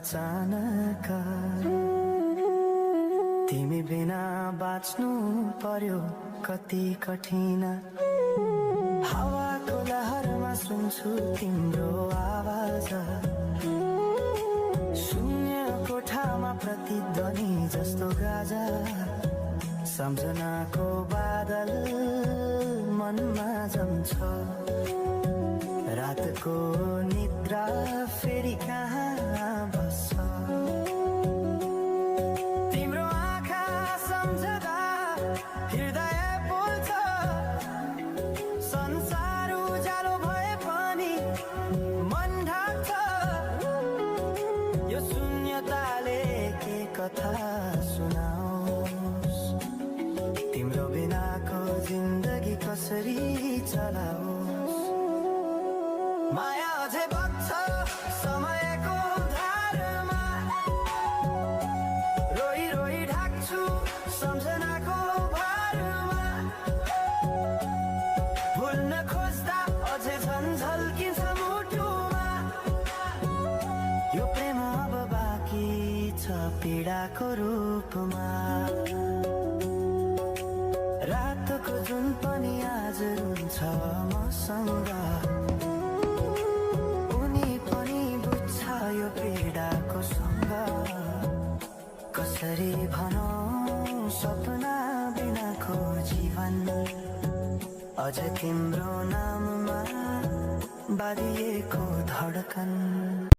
अचानक तिमी बिना बाँच्नु पर्यो कति कठिन। हावाको लहरमा सुन्छु तिम्रो आवाज, शून्य कोठामा प्रतिध्वनि जस्तो गाजा। सम्झनाको बादल मनमा जम्छ, रातको निद्रा फेरि कहाँ बस्छ। तिम्रो आँखा सम्झदा हृदय बोल्छ, संसार उज्यालो भए पनि मन ढाक्छ। यो शून्यताले के कथा सुनाओस्, तिम्रो बिनाको जिन्दगी कसरी चलाओस्। माया अझै बग्छ समयको धारमा, रोई रोई ढाक्छु सम्झनाको भारमा। भुल्न खोज्दा अझै झन् झल्किन्छ मुटुमा, यो प्रेम अब बाँकी छ पीडाको रूपमा। रातको जुन पनि आज रुन्छ मसँग, उनी पनि बुझ्छ यो पीडाको सँग। कसरी भनौँ सपना बिनाको जीवन, अझ तिम्रो नाममा बाँधिएको धडकन।